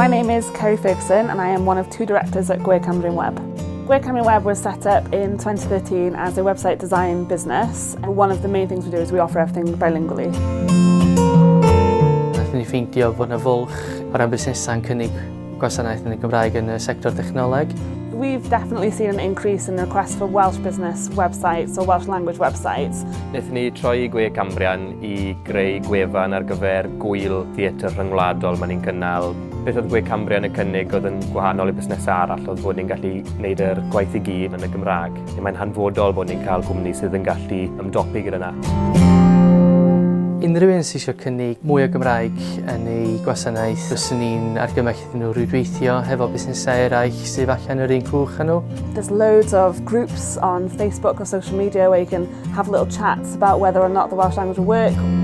My name is Kerry Ferguson and I am one of two directors at Gwe Cambrian Web. Gwe Cambrian Web was set up in 2013 as a website design business, and one of the main things we do is we offer everything bilingually. Nathon ni ffeindio fod 'na fwlch o ran busnesau'n cynnig gwasanaeth yn y Gymraeg yn y sector dechnoleg. We've definitely seen an increase in requests for Welsh business websites or Welsh language websites. Wnaethon ni troi i Gwe Cambrian i greu gwefan ar gyfer gŵyl theatr rhyngwladol maen ni'n cynnal. Beth oedd Gwe Cambrian yn cynnig oedd yn gwahanol i busnesau arall oedd fod ni'n gallu gwneud yr gwaith i gyd yn y Gymraeg. Mae'n hanfodol bod ni'n cael cwmni sydd yn gallu ymdopi gyda 'na. Unrhyw un sydd eisiau cynnig mwy o Gymraeg yn ei gwasanaeth, fyswn i'n argymell iddyn nhw rwydweithio hefo busnesau eraill sydd falle yn yr un cwch â nhw. There's loads of groups on Facebook or social media where you can have little chats about whether or not the Welsh language will work.